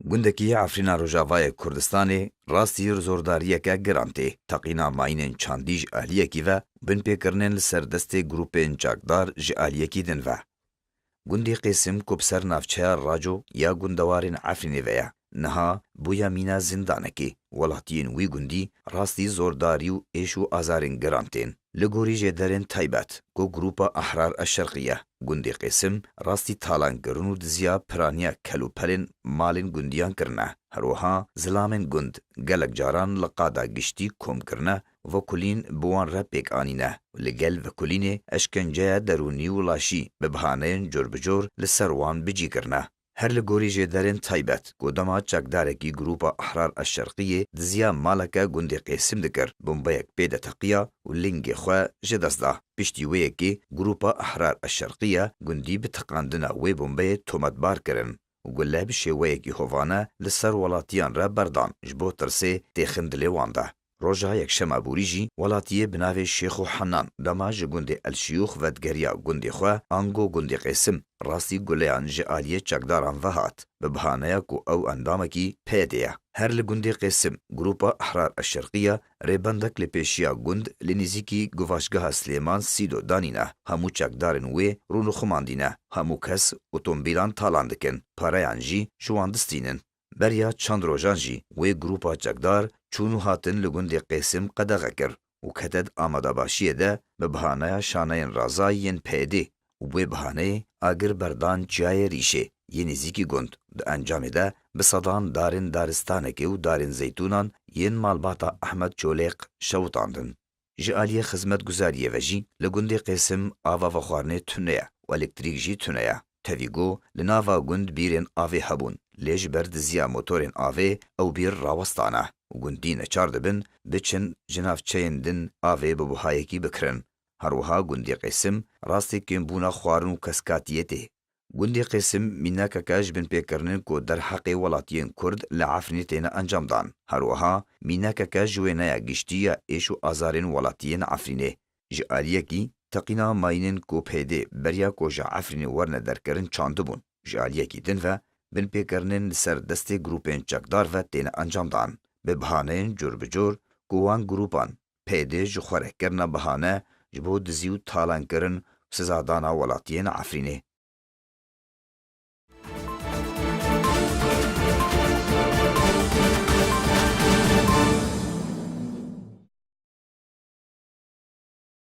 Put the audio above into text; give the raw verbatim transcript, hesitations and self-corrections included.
Gundekî Efrîna Rojavayê Kurdistanê rastî zordariyeke giran tê. Teqîna mayînên çandî ji aliyekî ve, binpêkirinên li ser destê grûpên çekdar ji aliyekî din ve. Gundê Qêsim ku bi ser navçeya Raco ya gundewarên Efrînê ve ye, niha bûye mîna zindanekê. Welatiyên wî gundî rastî zordarî û êş û azarên giran tên. Li gorî jêderên taybet ku Grûpa Ehrar Eşşerqî ye, gundê Qêsim rastî talankirin û diziya piraniya kelûpelên malên gundiyan kirine. Her wiha zilamên gund gelek caran li qada giştî kom kirine, vekulîn bi wan re pêk anîne. Li gel vekulînê eşkenceya derûnî û laşî bi bihaneyên cor bi cor li ser wan bi cî kirine. Her li gorî jêderên taybet ku dema çekdarekî Grûpa Ehrar Eşşerqiyê diziya maleke gundê Qêsim dikir, bombeyek pê de teqiya û lingê xwe ji dest da. Piştî wê yekê Grûpa Ehrar Eşşerqiye gundî bi teqandina wê bombeyê tometbar kirin û gule bi şêweyekî hovane li ser welatiyan re berdan, ji bo tirsê têxin dilê wan de. Roja Yekşema borî jî welatiyê bi navê Şêx û Henan dema ji gundê El Şiyûx vedigeriya gundê xwe, ango gundê Qêsim, rastî guleyan ji aliyê çekdaran ve hat, bi bihaneya ku ew endamekî P Y D'ê ye. Her li gundê Qêsim, Grûpa Ehrar Eşşerqiye rêbendek li pêşiya gund li nêzîkî guvaşgeha Silêman Sîdo danîne. Hemû çekdarên wê rûnixumandî ne. Hemû kes otomobîlan talan dikin, pereyan jî ji wan distînin. Beriya çend rojan jî wê grûpa çekdar çûn û hatin li gundê Qêsim qedexe kir û kete di amadebaşiyê de bi bihaneya şaneyên razayî yên P Y D û bi wê bihaneyê agir berdan çiyayê Rîşê yê nêzîkî gund. Di encamê de bi sedan darên daristanekê û darên zeytûnan yên malbata Ehmed Çolêq şewitandin. Ji aliyê xizmetguzariyê ve jî li gundê Qêsim ava vexwarinê tune ye û elektrîk jî tune ye. Tevî ku li nava gund bîrên avê hebûn, lê ji ber diziya motorên avê ew bîr rawestane û gundî neçar dibin biçin ji navçeyên din avê bi buhayekî bikirin. Her wiha gundê Qêsim rastî kêmbûna xwarin û keskatiyê tê. Gundê Qêsim mînakeke ji binpêkirinên ku derheqê welatiyên Kurd li Efrînê têne encam dan. Her wiha mînakeke ji wêneya giştî ya êş û azarên welatiyên Efrînê. Ji aliyekî teqîna mayînên ku P Y D beriya ku ji Efrînê werine derkirin çandibûn. Ji aliyekî din ve binpêkirinên li ser destê grûpên çekdar ve têne encam dan. Bi bihaneyên cor bi cor ku wan grûpan P Y D ji xwe re kirine bihane ji bo dizî û talankirin û sizadana welatiyên Efrînê.